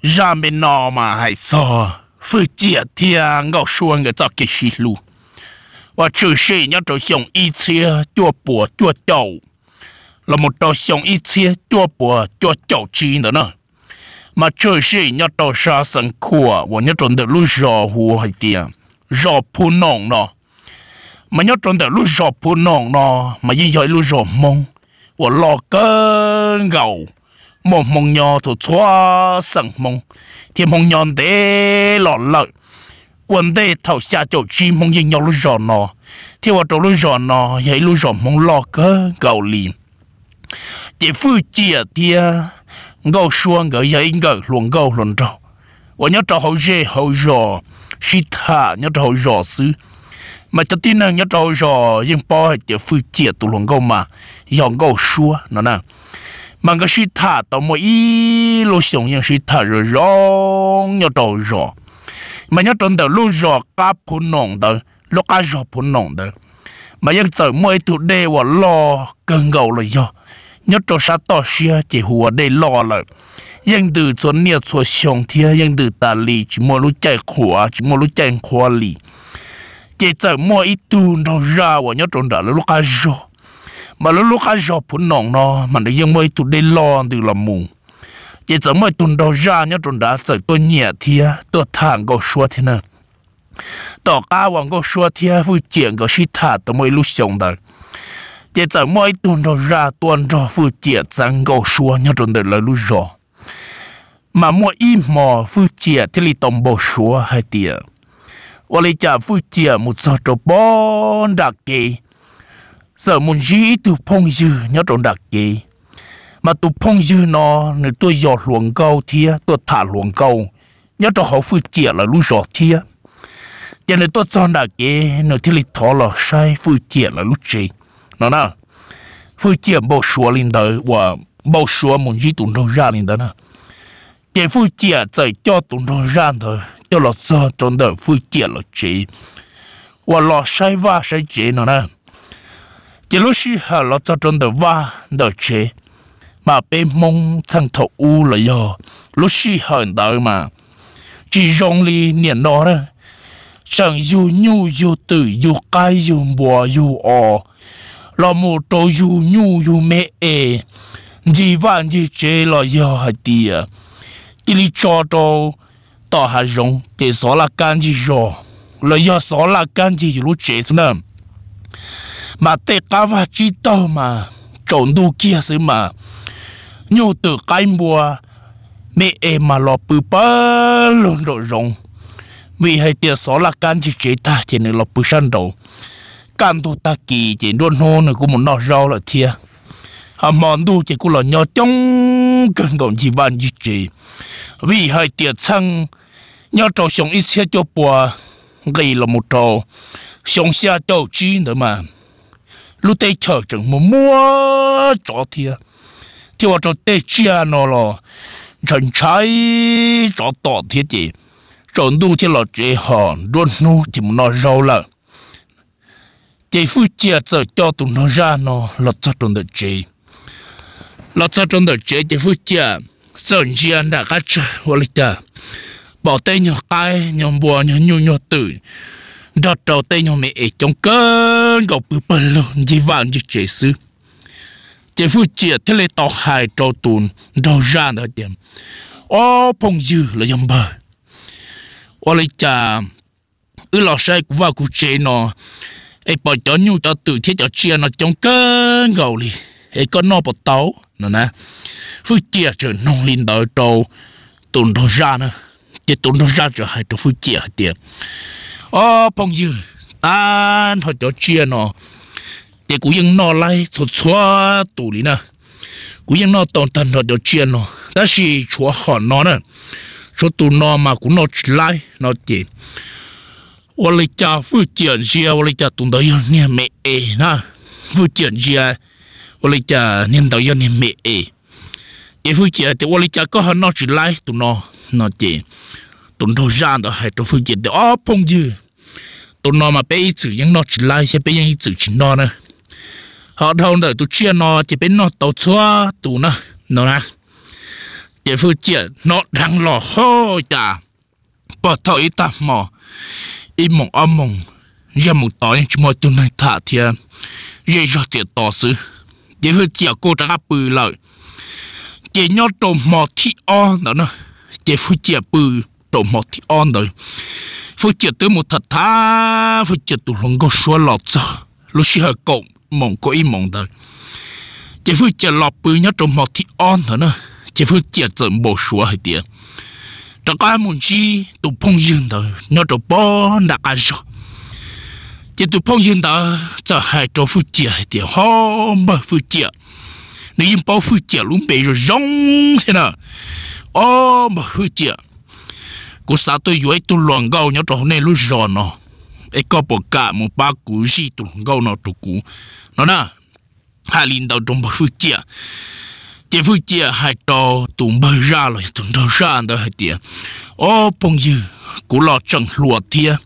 Zaj me no mas hais txog Fwj Ciam thiab Nkauj Suab nkawd txoj kev sib hlub uas tshwm sim nyob rau xyoo ib txhiab cuaj puas cuaj caum los mus rau xyoo ib txhiab cuaj puas cuaj caum tsib ntawd na, mas tshwm sim nyob rau sab xeev Khuam uas nyob rau ntawm lub zos hu hais tias zos Phu Noom no. Mas nyob rau ntawm lub zos Phu Noom no mas yeej yog ib lub zos Hmoob uas loj kawg nkaus, muaj Hmoob nyob txhua txhua xeem Hmoob, thiab Hmoob nyob ntev los lawm. Ua ntej thaum xya caum tsib Hmoob yeej nyob lub zos no, thiab ua rau lub zos no yog ib lub zos Hmoob loj kawg nkaus li. Ces Fwj Ciam thiab Nkauj Suab nkawd yog ib nkawm hluas nkauj hluas nraug uas nyob rau hauv zej hauv zos sib tham nyob rau hauv zos xwb. Mas cov tib neeg nyob rau hauv zos yeej paub hais tias Fwj Ciam tus hluas nkauj mas yog Nkauj Suab no na. Mas nkawd sib tham tau muaj ib lub xyoo yeej sib tham zoo zoo nyob rau hauv zos. Mas nyob rau ntawm lub zos qab Phu Noom ntawd, lub qab zos Phu Noom ntawd, mas yeej txawm muaj ib tug dej uas loj kawg nkaus los yog nyob rau sab toj siab ces hu ua dej loj lawm. Yeej ntws txhua niaj txhua xyoo thiab yeej ntws tas li, tsis muaj lub caij qhuav tsis muaj lub caij nqhuav li. Ces txawm muaj ib tug nraug zaj uas nyob rau nram lawv lub qab zos, mas lawv lub qab zos Phu Noom no mas nws yeej muaj ib tug dej loj ntws los mus. Ces txawm muaj ib tug nraug zaj nyob rau nrad txawm tuaj nyiam thiab tuaj tham Nkauj Suab thiab na. Tom qab uas Nkauj Suab thiab Fwj Ciam nkawd sib tham tau muaj ib lub xyoo ntawd, ces txawm muaj ib tug nraug zaj tuaj nrog Fwj Ciam txeeb Nkauj Suab nyob rau ntawm lawv lub zos. Mas muaj ib hmos Fwj Ciam thiaj li tau npau suav hais tias ua li cas Fwj Ciam mus txog rau pob nram kev, txawm mus ntsib ib tug phooj ywg nyob rau nram kev. Mas tus phooj ywg no nws tuaj yos hluas nkauj thiab tuaj tham hluas nkauj nyob rau hauv Fwj Ciam lawv lub zos thiab. Ces nws tuaj txog nram kev nws thiaj li thov los saib Fwj Ciam lawv lub tsev no na. Fwj Ciam npau suav li ntawd uas npau suav mus ntsib tus nraug zaj li ntawd na. Ces Fwj Ciam txawm coj tus nraug zaj ntawd coj los txog rau ntawm Fwj Ciam lawv tsev uas los saib vaj saib tsev no na. Ces lub sij hawm los txog rau ntawm vaj ntawm tsev, mas peb Hmoob txheej thaum ub los yog lub sij hawm ntawd mas tsis zoo li niaj no na. Tseem yug nyuj yug twm yug qaib yug npua yug os, los mus rau yug nyuj yug me es, ncig vaj ncig tsev los yog hais tias cia li tso rau tom hav zoov ces xov laj kab ncig zos, los yog xov laj kab ncig yus lub tsev xwb na. Mas tej qab vaj tsib taug mas tsaus ntuj kiag xwb mas nyuj twm qaib npua me es mas los pw pawg lug nraum zoov, vim hais tias xov laj kab ncig tsev tag ces nws los pw sab nraud. Kaj ntug tag kis ces nruab hnub nws kuj mus noj zaub lawm thiab. Ho hmo ntuj ces kuj los nyob coob kawg nkaus ncig vaj ncig tsev, vim hais tias txheej nyob rau xyoo ib txhiab cuaj pua nqis los mus rau xyoo xya caum tsib ntawd mas lub teb chaws tseem muaj muaj tsov thiab, thiab ua rau tej tsiaj no los ntshai ntshai tsov tom thiab ces tsaus ntuj thiaj los tsev ho nruab hnub ces mus noj zaub lawm. Ces Fwj Ciam txawm coj tus nraug zaj no los txog rau ntawm tsev. Los txog rau ntawm tsev ces Fwj Ciam txawm ntsia nram qab tsag ua li cas pom tej nyuag qaib nyuag npua nyuag nyuj nyuag twm nrog rau tej nyuag me es coob kawg nkaus pw pawg lug ncig vaj ncig tsev xwb. Ces Fwj Ciam thiaj li tau hais rau tus nraug zaj ntawd tias, Ob phooj ywg los yog npawg, ua li cas wb los saib kuv vaj kuv tsev no es pom cov nyuj cov twm thiab cov tsiaj no coob kawg nkaus li, es koj noj puas tau? No na. Fwj Ciam txawm noog li ntawd rau tus nraug zaj na. Ces tus nraug zaj txawm hais rau Fwj Ciam hais tias, Ob phooj ywg, tag nrho cov tsiaj no ces kuv yeej noj laib txhua txhua tus li na. Kuv yeej noj tau tag nrho cov tsiaj no, tab sis tshuav hom no na, tshuav tus no mas kuv noj tsis laib no ces ua li cas Fwj Ciam ntsia ua li cas tus ntawd yog niag me es na. Fwj Ciam ntsia ua li cas niag ntawd yog niag me es. Ces Fwj Ciam tias, Ua li cas koj ho noj tsis laib tus no? No ces tus nraug zaj ntawd hais rau Fwj Ciam tias, Ob phooj ywg, tus no mas peb ib txwm yeej noj tsis laib thiab peb yeej ib txwm tsis noj na. Ho dhau ntawm tus tsiaj no ces peb noj tau txhua tus na, no na. Ces Fwj Ciam hnov dheev los ho cas pog thaum ib tag hmo, ib moos ob moos, zaj mus tod yeej tsis muaj tug neeg tham thiab, zej zog txias to xwb. Ces Fwj Ciam kuj rov qab pw lawm. Ces nyob rau hmo thib ob ntawd na, ces Fwj Ciam pw rau hmo thib ob ntawd, Fwj Ciam twb mus tham tham Fwj Ciam tus hluas nkauj suab los txog lub sij hawm kaum moos kaum ib moos ntawd. Ces Fwj Ciam los pw nyob rau hmo thib ob ntawd na, ces Fwj Ciam txawm npau suav hais tias rov qab mus ntsib tus phooj ywg ntawd nyob rau pog nram qab zog. Ces tus phooj ywg ntawd txawm hais rau Fwj Ciam hais tias, Ho npawg Fwj Ciam, nws yeej paub Fwj Ciam lub npe zoo zoo thiab na. O npawg Fwj Ciam, kuv xav tuaj yuav ib tug hluas nkauj nyob rau hauv nej lub zos no, es koj puas kam mus pab kuv zij tus hluas nkauj no rau kuv no na? Hais li ntawd rau npawg Fwj Ciam. Ces Fwj Ciam hais rau tus npawg zaj los yog tus nraug zaj ntawd hais tias, O phooj ywg, kuv los tseem hluas thiab,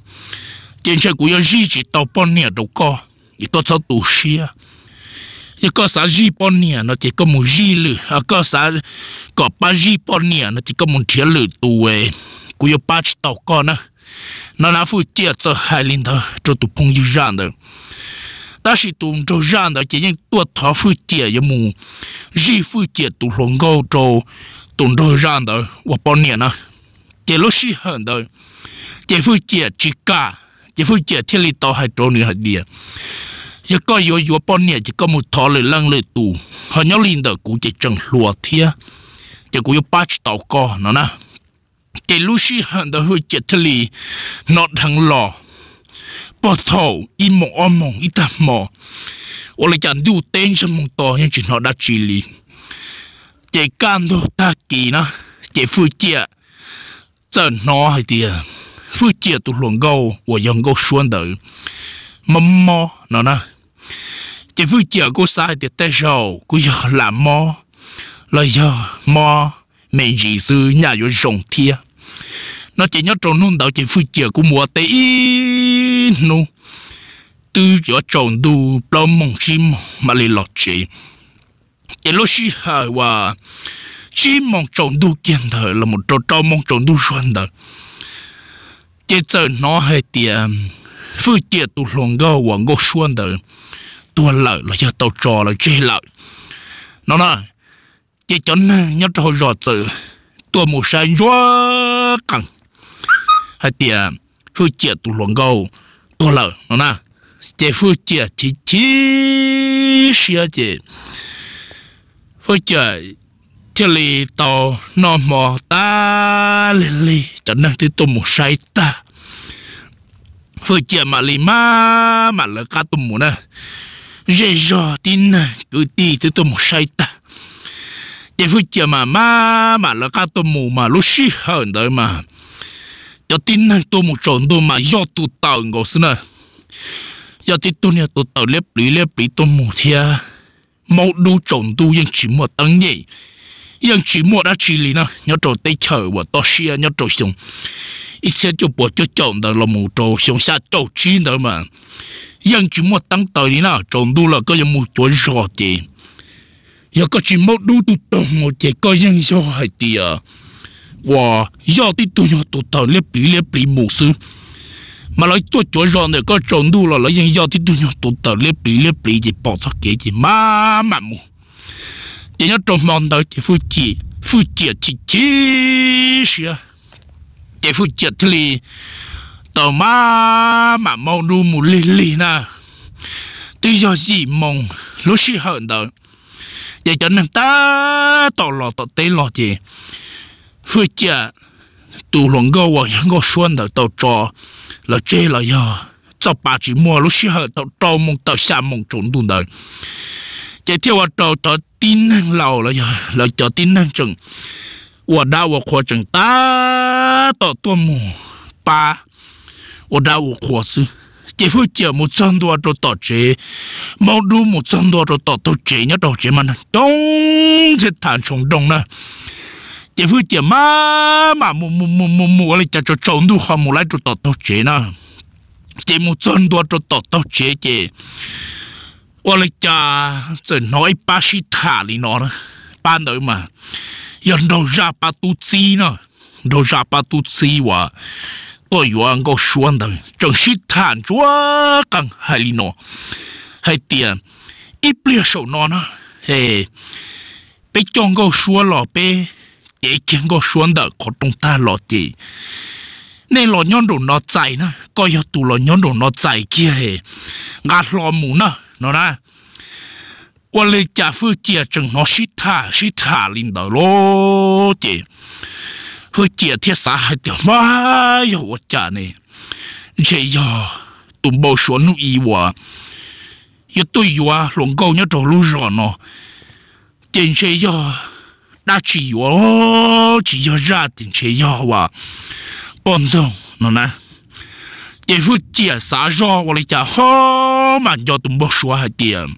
ces ntshe kuv yuav zij tsis tau poj niam rau koj, es koj txhob tu siab. Yog koj xav zij poj niam no ces koj mus zij lwm, koj xav kom pab zij poj niam no ces koj mus nrhiav lwm tus, kuv yuav pab tsis tau koj na. No na, Fwj Ciam txawm hais li ntawd rau tus phooj ywg zaj ntawd. Tab sis tus nraug zaj ntawd ces yeej tuaj thov Fwj Ciam yuav mus zij Fwj Ciam tus hluas nkauj rau tus nraug zaj ntawd ua poj niam na. Ces lub sij hawm ntawd ces Fwj Ciam tsis kam, ces Fwj Ciam thiaj li tau hais rau nws hais tias, Yog koj yuav yuav poj niam ces koj mus thov lwm leej lwm tus, ho nyob li ntawm kuv ces tseem hluas thiab, ces kuv yuav pab tsis tau koj no na. Ces lub sij hawm ntawd Fwj Ciam thiaj li hnov dheev los, pog thaum ib moos ob moos ib tag hmo, ua li cas ntuj teb ntsej muag to yeej tsis hnov dab tsi li. Ces kaj ntug tag kis na, ces Fwj Ciam txawm hnov hais tias Fwj Ciam tus hluas nkauj uas yog nkauj suab ntawd mob mob no na. Ces Fwj Ciam kuj xav hais tias tej zaum kuj yog lam mob los yog mob me ntsis xwb nyaj yuav zoo thiab no. Ces nyob rau hnub ntawd ces Fwj Ciam kuj mus ua teb ib hnub, twb yuav tsaus ntuj plaub moos tsib moos mam li los tsev. Ces lub sij hawm uas tsib moos tsaus ntuj kiag ntawd los mus rau rau moos tsaus ntuj zuag ntawd, ces txawm hnov hais tias Fwj Ciam tus hluas nkauj uas nkauj suab ntawd tuag lawm los yog tau tso lawv tseg lawm no na. Ces cov neeg nyob rau hauv zos txawm tuaj mus saib ntsuab qees hais tias Fwj Ciam tus hluas nkauj tuag lawm no na. Ces Fwj Ciam chim chim siab ces Fwj Ciam thiaj li tau noj hmo tas lig lig, cov neeg twb tuaj mus saib tag, Fwj Ciam mam li maj mam lawv qab tuaj mus na. Zej zog tib neeg kwv tij twb tuaj mus saib tag, ces Fwj Ciam mas maj mam lawv qab tuaj mus mas lub sij hawm ntawd mas cov tib neeg tuaj mus tsaus ntuj mas yog tus tawm nkaus xwb na. Yog tib tug niag tus tawm liab pliv liab pliv tuaj mus thiab. Maub dub tsaus ntuj yeej tsis muaj teeb nyem, yeej tsis muaj dab tsi li na. Nyob rau teb chaws uas toj siab nyob rau xyoo ib txhiab cuaj puas cuaj caum ntawd los mus rau xyoo xya caum tsib ntawd mas yeej tsis muaj teeb taws li na. Tsaus ntuj lawm koj yuav mus cuav zos ces yog koj tsis maub dub tug tawm mus ces koj yeej yog hais tias uas yoj tib tug nyuag tus tawm liab pliv liab pliv mus xwb. Mas lawv tuaj cuav zos ntawm koj tsaus ntuj los lawv yeej yoj tib tug nyuag tus tawm liab pliv liab pliv ces pom txoj kev ces maj mam mus. Ces nyob rau hmo ntawd ces Fwj Ciam chim chim siab, ces Fwj Ciam thiaj li tau maj mam maub dub mus lig lig na. Twb yog yim moos lub sij hawm ntawd, ces cov neeg tab tom los tom teb los ces Fwj Ciam tus hluas nkauj uas yog nkauj suab ntawd tau tso lawv tseg los yog txoj pa tsis muaj. Lub sij hawm thaum rau moos tawm xya moos tsaus ntuj ntawd, ces thiaj ua rau cov tib neeg laus los yog lawv cov tib neeg tseem ua dab ua qhua tseem tab tom tuaj mus pab ua dab ua qhua xwb. Ces Fwj Ciam mus txog ntua rau tom tsev, maub dub mus txog ntua rau tom taug tsev, nyob rau tsev mas neeg coob thiab tham ntshoo nrooj na. Ces Fwj Ciam maj mam mus mus mus mus mus ua li cas tsaus tsaus ntuj ho mus laib rau tom taug tsev na. Ces mus txog ntua rau tom taug tsev ces ua li cas txawm hnov ib pab sib tham li no na. Pab ntawd mas yog nraug zaj pab tub txib no, nraug zaj pab tub txib uas tuaj yuav Nkauj Suab ntawd tseem sib tham ntsuav qees hais li no hais tias, ib pliag saum no na, peb coj Nkauj Suab los, peb cev kiag Nkauj Suab ntawm qhov rooj tag los ces nej los nyob nraum no txais na, koj yog tus los nyob nraum no txais kiag, nqa hlo mus na no na. Ua li cas Hwj Ciam tseem hnov sib tham sib tham li ntawd lauj ces Hwj Ciam thiaj xav hais tias, mas yog ua cas ne, ntshe yog tus npau suav hnub i uas yuav tuaj yuav hluas nkauj nyob rau lub zos no ces ntshe yog dab tsi yuav, tsis yog zaj ces ntshe yog uas poj ntxoog no na. Ces Hwj Ciam xav zoj ua li cas ho mas nco tus npau suav hais tias,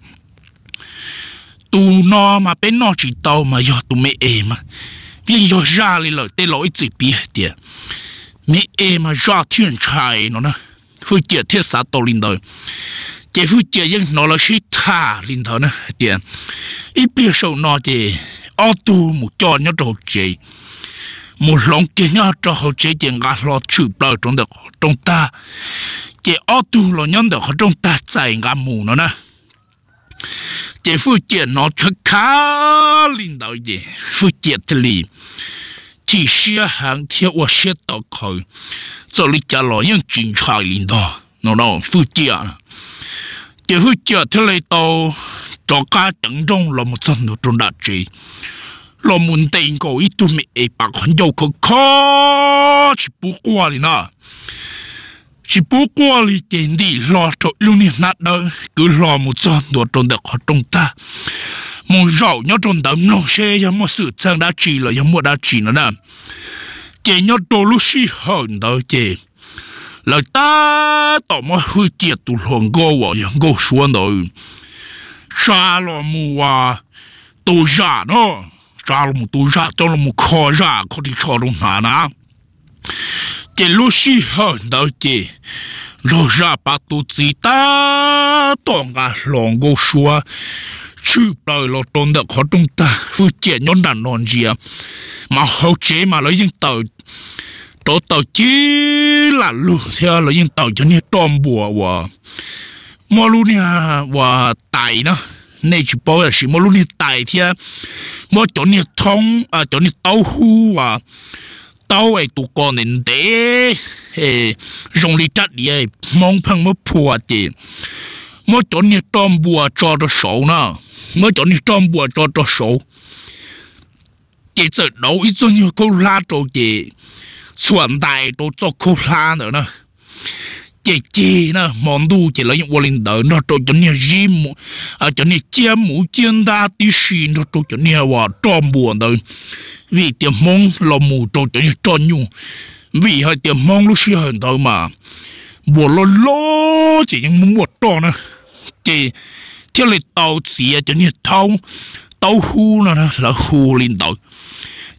tus no mas peb noj tsis tau mas yog tus me es mas, yeej yog zaj li lawm. Tej laus ib txwm piv hais tias, me es mas zaj thiaj ntshai no na. Hwj Ciam thiaj xav tau li ntawd. Ces Hwj Ciam yeej hnov lawv sib tham li ntawd na hais tias, ib pliag saum no ces ob tug mus coj nyob rau hauv tsev, mus hloov kiag nyob rau hauv tsev ces nqa hlo tshwm plaws rau ntawm qhov rooj tag, ces ob tug los nyob ntawm qhov rooj tag txais nqa mus no na. Ces Hwj Ciam hnov khawv khav li ntawd ces Hwj Ciam thiaj li chim siab heev thiab ua siab tawv qhawv, txawm li cas los yeej tsis ntshai li ntag no Hwj Ciam. Ces Hwj Ciam thiaj li tau rov qab ceev nrooj los mus txog ntua rau nram tsev, los mus ntes nkaus ib tug me es pas qhov ncauj khov kho tsis pub quaj li na. Tsis pub quaj li ces ntim hlo rau ib lub niag hnab dawb kwv hlo mus txog ntua rau ntawm qhov rooj tag, mus zaum nyob rau ntawd mloog seb yog muaj xwm txheej dab tsi los yog muaj dab tsi no na. Ces nyob rau lub sij hawm ntawd ces lawv tab tom muab Hwj Ciam tus hluas nkauj uas yog Nkauj Suab ntawd tsa los mus ua tus zam no, tsa los mus tus zam coj los mus kho zam kho ris tsho rau hnav na. Ces lub sij hawm ntawd ces nraug zaj pab tub txib tab tom nqa hlo Nkauj Suab tshwm plaws los rau ntawm qhov rooj tag. Hwj Ciam nyob nram no ntsia, mas hauv tsev mas lawv yeej taws, rauv taws cig lam lug thiab lawv yeej taws cov niag roj npuas uas muab lub niag uas tais na, nej tsis paub tab sis muab lub niag tais thiab muab cov niag thoob, cov niag taub hub uas taub es tus ko ntev ntev zoo li rab diav Hmoob pheej muab phua ces muab cov niag roj npuas tso rau saud na, muab cov niag roj npuas tso rau saud ces txawm dauv ib txoj nyuag khaub hlab rau ces txhuam ntais rau txoj khaub hlab ntawd na. Ces cig na, hmo ntuj ces lawv yeej ua li ntawd nrog rau cov niag zib mu, cov niag ciab muv ciab ntab tib si nrog rau cov niag uas roj npuas ntawd, vim tias Hmoob los mus rau cov niag roj nyuj, vim hais tias Hmoob lub sij hawm ntawd mas npuas loj loj ces yeej muaj muaj roj na. Ces thiaj li tau txiav cov niag thaub, taub hub no lawv hu li ntawd.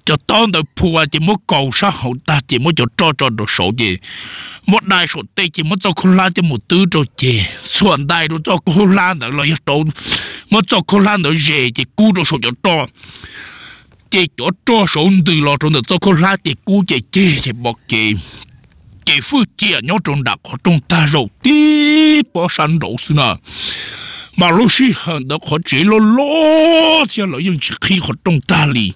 Cov taub ntawd phua ces muab kaus sab hauv tag ces muab cov roj tso rau saud ces muab dai saum tej ces muab txoj khaub hlab coj mus twb rau ces txhuam ntais rau txoj khaub hlab ntawd los yog rau, muab txoj khaub hlab ntawd zes ces kub rau saum cov roj. Ces cov roj saud ntws los rau ntawm txoj khaub hlab ces kub ces ceg ces pom kev. Ces Hwj Ciam nyob rau nram qhov rooj tag zaum tib pob sab nraud xwb na, mas lub sij hawm ntawd qhov tsev loj loj thiab lawv yeej tsis qhib qhov rooj tag li.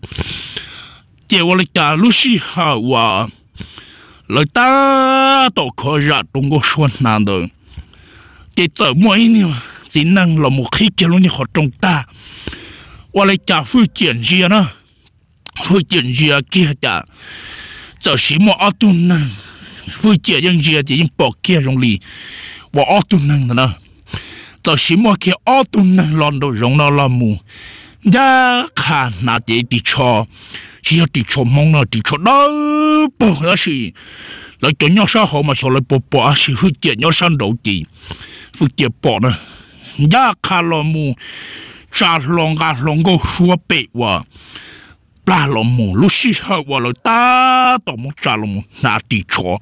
Ces ua li cas lub sij hawm uas lawv tab tom kho zam rau Nkauj Suab hnav ntawd, ces txawm muaj ib niag txiv neej los mus qhib kiag lub niag qhov rooj tag. Ua li cas Hwj Ciam ntsia na, Hwj Ciam ntsia kiag cas txawm siv muaj ob tug neeg, Hwj Ciam yeej ntsia ces yeej pom kiag zoo li uas ob tug neeg ntawd na, txawm siv muaj kiag ob tug neeg los nraum zoov no los mus ncaj qha hnav cev ris tsho, tsis yog ris tsho Hmoob no, ris tsho dawb paug tab sis lawv cov nyob sab hauv mas xyov lawv puas pom tab sis Hwj Ciam nyob sab nraud ces Hwj Ciam pom na, ncaj qha los mus tsa hlo nqa hlo Nkauj Suab pem uas plag los mus lub sij hawm uas lawv tab tom muab tsa los mus hnav ris tsho,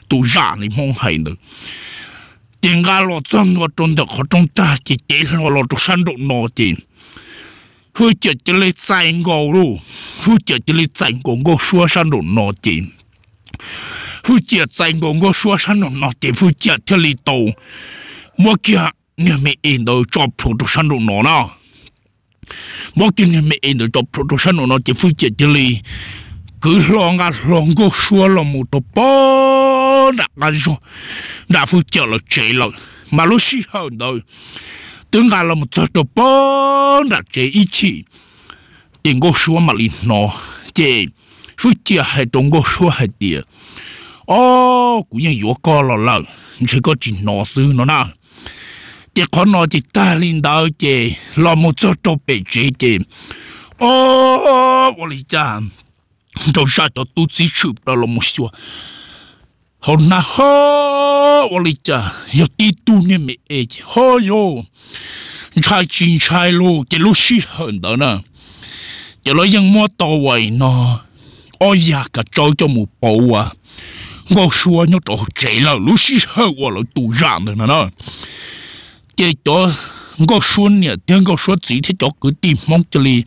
tus zam li Hmoob hais ntawd. Ces nqa los txog ntua rau ntawm qhov rooj tag ces cev hlo los rau sab nraum no ces Hwj Ciam cia li txais nkaus lauj, Hwj Ciam cia li txais nkaus Nkauj Suab sab nraum no ces, Hwj Ciam txais nkaus Nkauj Suab sab nraum no ces Hwj Ciam thiaj li tau muab kiag niag me es ntawd tso plhuav rau sab nraum no na. Muab kiag niag me es ntawd tso plhuav rau sab nraum no ces Hwj Ciam cia li kwv hlo nqa hlo Nkauj Suab los mus rau pog nram qab zog, nram Hwj Ciam lawv tsev lawm. Mas lub sij hawm ntawd twb nqa los mus txog rau pog nram tsev ib chim, ces Nkauj Suab mam li hnov. Ces Hwj Ciam hais rau Nkauj Suab hais tias, Ob, kuv yeej yuav koj los lawm, ntshe koj tsis hnov xwb no na. Ces qhov no ces tag li ntawd ces los mus txog rau pem tsev ces, ob, ua li cas nraug zaj cov tub txib tshwm plaws los mus xyuas hauv hnab, ho, ua li cas yog tib tug niag me es ces ho yog ntshai tsis ntshai lauj. Ces lub sij hawm ntawd na, ces lawv yeej muab tau uas no ob yas kav tsawb coj mus pauv uas Nkauj Suab nyob rau hauv tsev lawm lub sij hawm uas lawv tus zam ntawd no na. Ces cov Nkauj Suab niam thiab Nkauj Suab txiv thiab cov kwv tij Hmoob cia li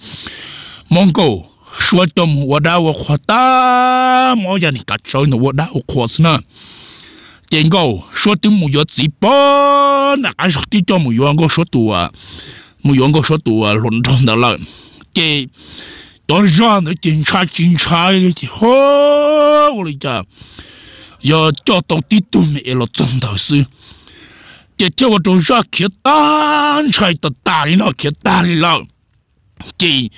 muab Nkauj Suab coj mus ua dab ua qhua tag, muab ob yas niag kav tsawb ntawd ua dab ua qhua xwb na. Ces Nkauj Suab twb mus yuav txiv pog nram qab zog, twb coj mus yuav Nkauj Suab tus, mus yuav Nkauj Suab tus hluas nraug ntawd lawm. Ces cov zaj ntawd ces ntshai tsis ntshai li ces ho, ua li cas yog coj tau tib tug me es los txog ntawd xwb, ces thiaj ua rau zaj khiav tag, ntshai tas tas li no, khiav tag li lawm. Ces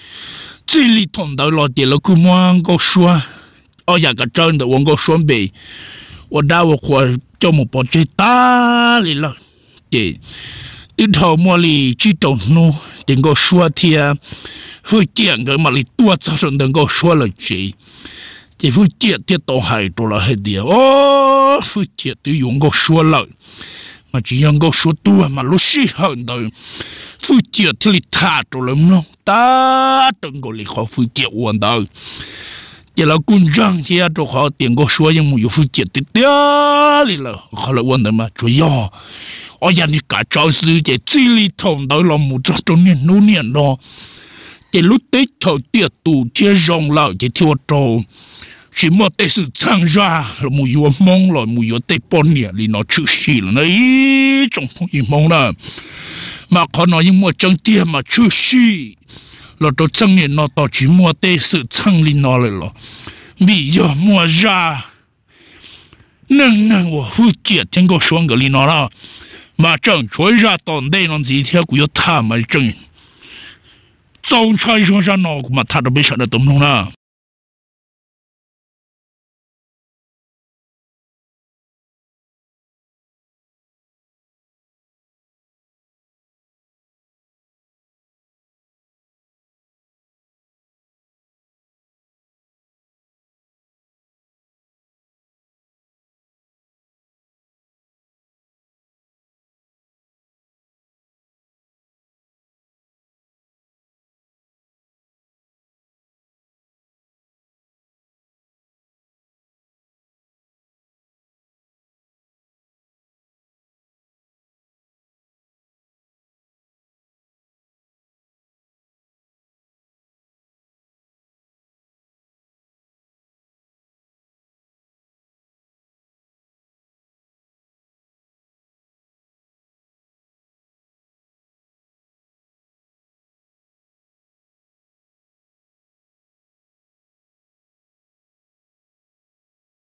txij li thaum ntawd los ces lawv kuj muab Nkauj Suab, ob yas kav tsawb ntawd ua Nkauj Suab npe ua dab ua qhua coj mus pov tseg tag li lawm. Ces twb dhau muaj li tsib rau hnub ces Nkauj Suab thiab Hwj Ciam nkawd mam li tuaj txog rau ntawm Nkauj Suab lawv tsev. Ces Hwj Ciam thiaj tau hais rau lawv hais tias, ob, Hwj Ciam twb yuav Nkauj Suab lawm, mas tsis yog Nkauj Suab tuag. Mas lub sij hawm ntawd Hwj Ciam thiaj li tham rau lawv mloog tag raws nkaus li qhov Hwj Ciam ua ntawd. Ces lawv kuj ntseeg thiab rau qhov tias Nkauj Suab yeej mus yuav Hwj Ciam tiag tiag li lawm, qhov lawv ua ntawd mas tsuas yog ob yas niag kav tsawb xwb. Ces txij li thaum ntawd los mus txog rau niaj hnub niaj no, ces lub teb chaws tiaj tus thiab zoo lawm ces thiaj ua rau tsis muaj tej xwm txheej zaj los mus yuav Hmoob los mus yuav tej poj niam li no tshwm sim lawm na ib tsoom phooj ywg Hmoob na. Mas qhov no yeej muaj tseeb tiag mas tshwm sim los rau txheej niaj no tos tsis muaj tej xwm txheej li no lawm los vim yog muaj zaj neej neeg uas Hwj Ciam thiab Nkauj Suab nkawd li no na. Mas tseem tshuav zaj tom ntej no ntxiv thiab kuv yuav tham mas tseem txaus ntshai zog, zaj no kuv mam tham rau peb sawv daws tau mloog na.